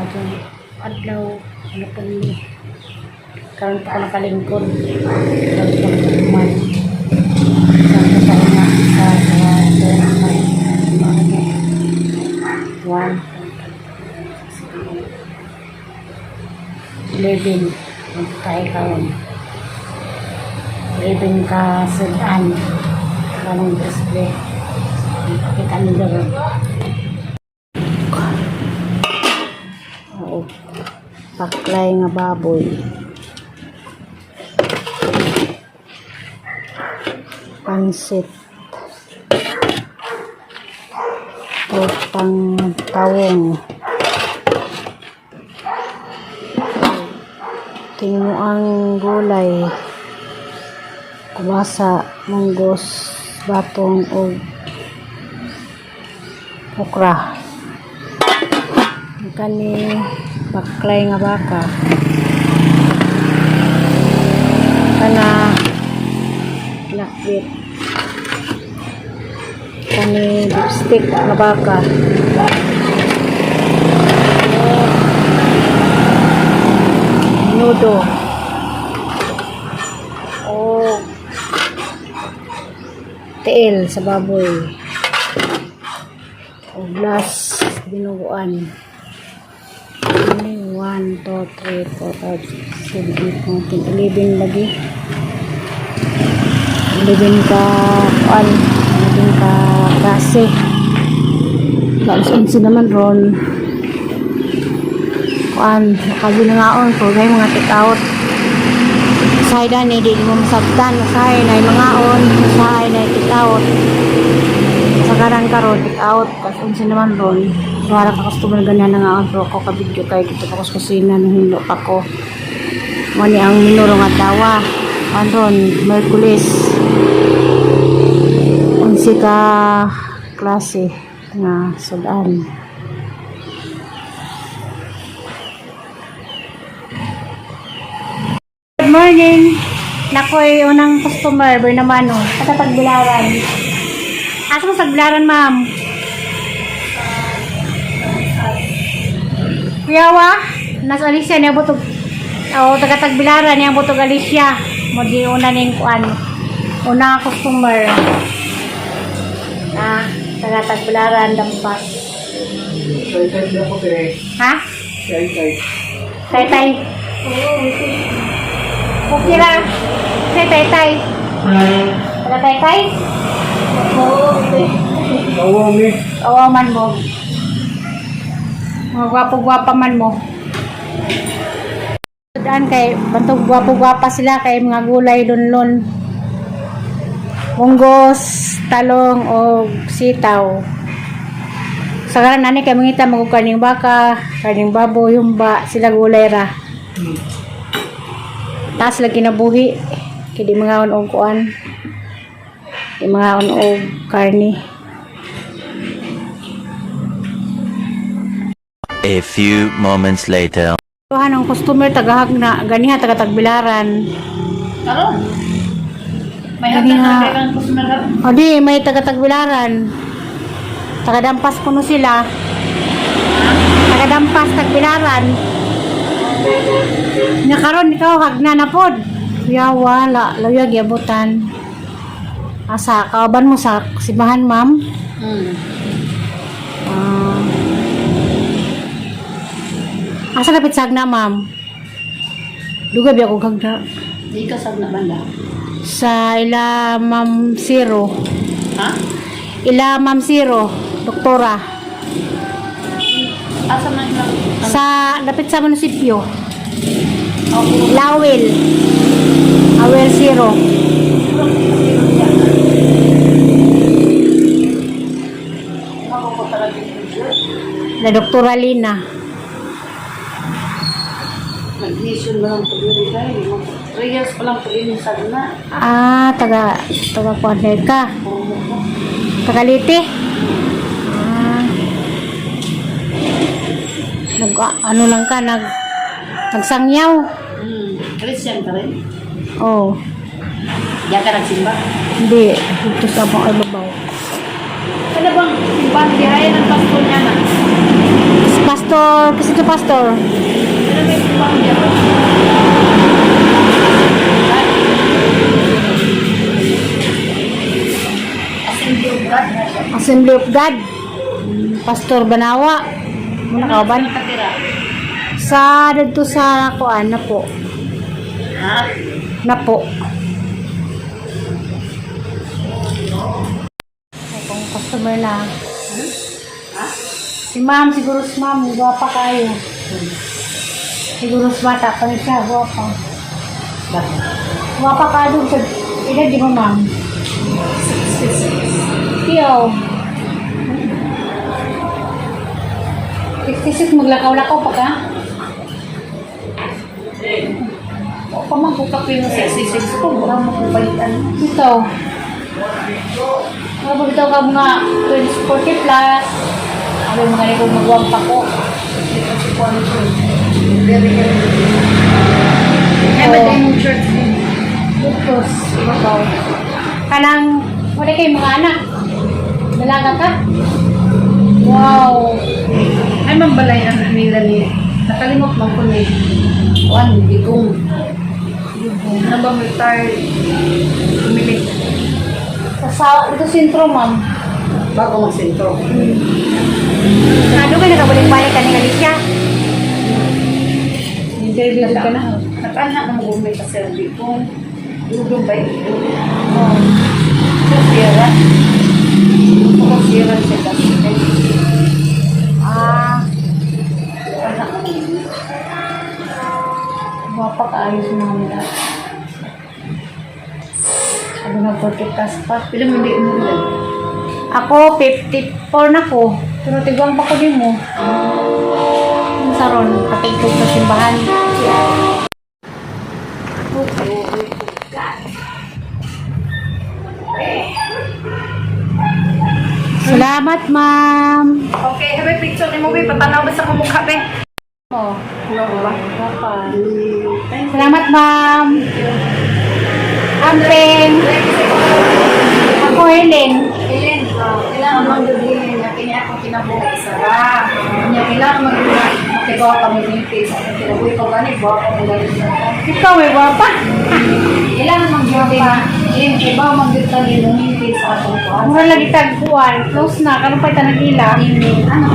Atong adlaw, ano po ni. Karon pa ko nakalingkod. Karon pa ko kuman. Sa sa una, sa sa sa sa 1, 11. Ang tayo karon. 11 ka sudan. Kanang display. Kita niyo ron. Oo. Paklay nga baboy. Pansit. Pang tawong. Tinuang gulay. Kubasa, munggos, batong, o okra. Kani baklay nga baka. Kana lakbit. Kani lipstick nga baka. Nudo. O tiil sa baboy. O glass dinuguan. 1, 2, 3, 4, 5, 6, 7, 8, 9, 10, 11 lagi. 11 ka, kuan, 11 ka klase. Alas 11 naman ron. Kuan, nakabinangaon ko, gay mga take out. Usahay dani, di mo masabtan, usahay na mga on, usahay na take out. Sa karan karon take out, alas 11 naman ron. Wala ka customer ganyan na nga ang pero ako ka-video kay dito pa ko sa kusina, nahinlo pa ko. Mani ang minuro nga dawa. Anron, Merkulis. Unsi ka klase nga sudan. Good morning! Nakoy unang customer, Bernamano, taga Tagbilaran. Asa mo sa Tagbilaran, ma'am? Kuya wa, nasa Alicia niya butog. O taga Tagbilaran niya butog Alicia. Mo di una ning kuan. Una customer. Ah, taga Tagbilaran Dampas. Tay-tay ako dire. Ha? Tay-tay. Tay tay. Okay ra. Tay tay tay. Taga tay tay. Kawa mi. Kawa man mo. Mga gwapo-gwapa man mo. Daan kay bantog gwapo-gwapa sila kay mga gulay lunlon. Munggos, talong o sitaw. Sa karan ani kay mangita magug kaning baka, kaning baboy, humba, sila gulay ra. Taas lagi kinabuhi. Kay di mangaon og kuan. Di mangaon og karne. A few moments later. Tuhan ang customer tagahag na ganiha taga Tagbilaran. Karon. May Ganiha. hagdan na kay kang customer karon. O di may taga Tagbilaran. Taga Dampas kuno sila. Taga Dampas Tagbilaran. Nya karon ikaw hagna na pod. Ya wala luyag yabutan. Asa kauban mo sa simbahan, ma'am? Ah. Asa kapit sa hagna, ma'am? Dugay biya ko hagna. Di ka sag na banda. Sa ila Ma'am Zero. Ha? Ila Ma'am Zero, doktora. Asa man ilang Sa lapit sa munisipyo. Ako. Lawil. Awel Zero. Ako ko talaga yung video. La Doktora Lina. Nag-mission ba lang ko diri kay? 3 years pa lang ko din sa na. Ah, taga taga kuan ka. Puro ko. Taga Leyte. Ah. Nag ano lang ka nag nagsangyaw. Christian ka rin. Oh, Diyan ka nagsimba. hindi dito sa mga ibabaw. Ano bang simbahan dihay ng pastor niya na? Pastor Pastor. Kasi to Pastor. Pero may pang Assembly of God na siya. Assembly of God. Pastor Banawa. Muna ka ba? Nakatira. Sa dito sa kuan na po. Ha? Na po. Ay, kung customer na. Si ma'am, siguro si ma'am, gwapa kayo. Siguro si bata pa rin siya, gwapa. Bakit? Gwapa ka doon sa edad, di ba ma'am? 66. Tiyo. 66, maglakaw-lakaw pa ka? O pa man kung kapoy ng 66 ko, wala mo kung palitan. Ito. Mga bitaw ka mga 20, 40 plus. Sabi mga rin kung magwampa ko. Very healthy. Ay, Oo. ba yung church din? Tapos, ikaw. Kanang, wala kayong mga anak. Dalaga ka? Wow. Ay, mambalay ang nila ni. Nakalimot man ko ni. Kuan, gigong. Ano ba retired? Pumili. Sa, ito sentro, ma'am. Bago magsentro. Ano ka nakabalik-balik ka ni Alicia? Interview ka na. Nakaana na mag-umay pa sila gigong. Dugong ba yun? Oh. Sa sierra. Sa sierra siya. Ah, Nakaana na mag-umay. gwapa kaayo sa mga nila. Sabi nga 40 plus pa. Pila mo hindi mo yan? Ako, 54 na ko. Pero tiguang pa ko din mo. Ang saron, patugtog sa simbahan. Salamat, ma'am. Okay, have a picture ni mo, be. Patanaw ba sa kumukha, be? Oh, Ano ba? gwapa. Salamat, ma'am. Ampeng. Ako, Helen. Helen, kailangan mang-gabi na kini akong kinabuhi sa ra. Nya kailangan mag makibaw ka mo sa akong kinabuhi ko gani bawa ka mo gani sa Ikaw, may gwapa. Kailangan mang-gabi na Helen, kibaw mang-gabi ka ni ngiti sa akong kuan. Mura lagi tagpuan. Close na. Karon pa tanagila. Ano ko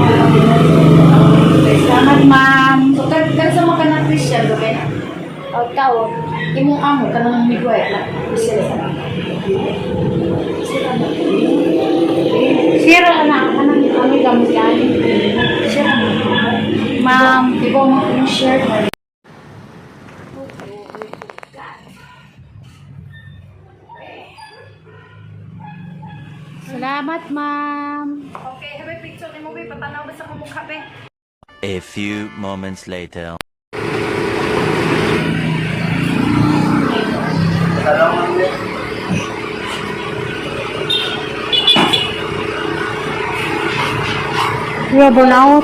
Salamat, ma'am. So kan kan sa mga kanang Christian do kay O, tao. imong amo kanang migway na Christian sa Sira na. Sira na. Anong kami kami yan? Sira na. Ma'am. Kibaw mo kung share Salamat, ma'am. Okay, have a picture ni mo, be. Patanaw ba sa kumukha, be? A few moments later. Rubber out.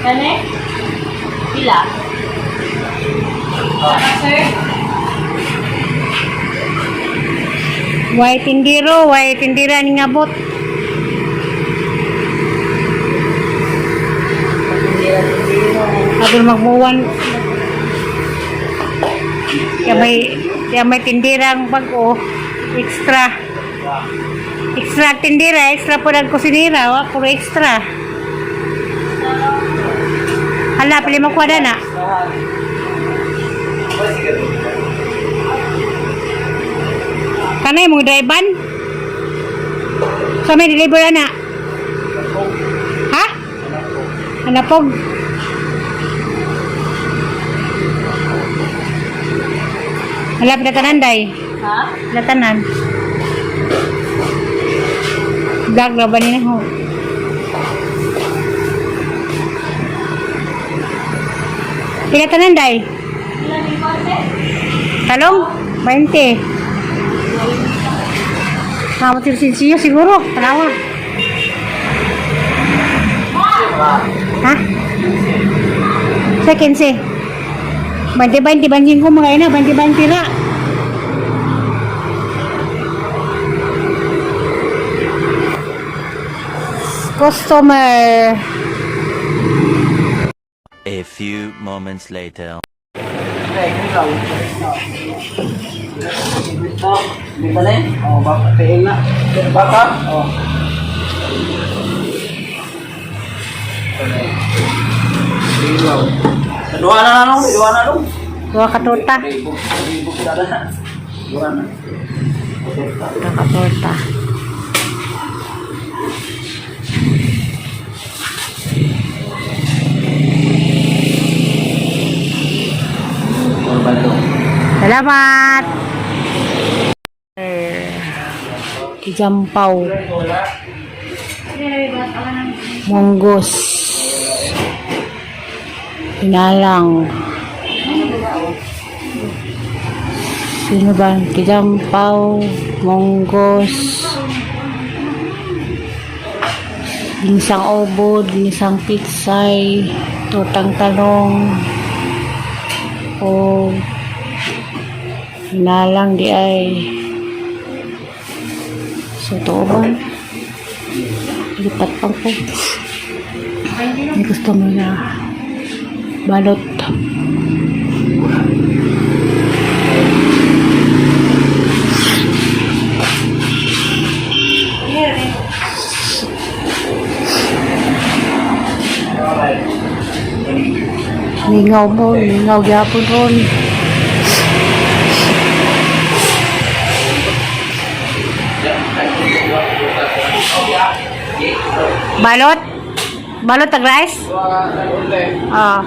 Kane? Pila? Sir? White tindiro, white tindira ni ngabot. Adol magmuwan. Kaya may tindirang bago extra. Extra tindira, extra po ang kusinira, wa puro extra. Hala, pili mo kuha na. Kanay mong drive-ban? So may deliver na. Ha? Anapog. Wala pinatanan day. Ha? Pinatanan. Vlog na ba nila ho? Pinatanan day. Pila ni konti? Talong? 20. Kamot yung sinsiyo siguro. Tanawa. Ha? Sa 15. 20-20, 25 mga ina, 20-20 na. Customer. A few moments later. Dito na eh. Oh, baka tiil na. Baka? Oh. Ilaw. Duha na lang, duha na lang. Duha ka torta. Ribog, ribog na. Duha na. Duha ka torta. Salamat! Kijampaw. Munggos. Hinalang. Sino ba? Kijampaw. Munggos. Ginisang obod, ginisang pitsay, tortang talong, o hinalang di ay. So, to ba? Lipat pa ko. May gusto mo na balot. Lingaw mo, lingaw gyapon ron. Balot? Balot tag rice? Ah.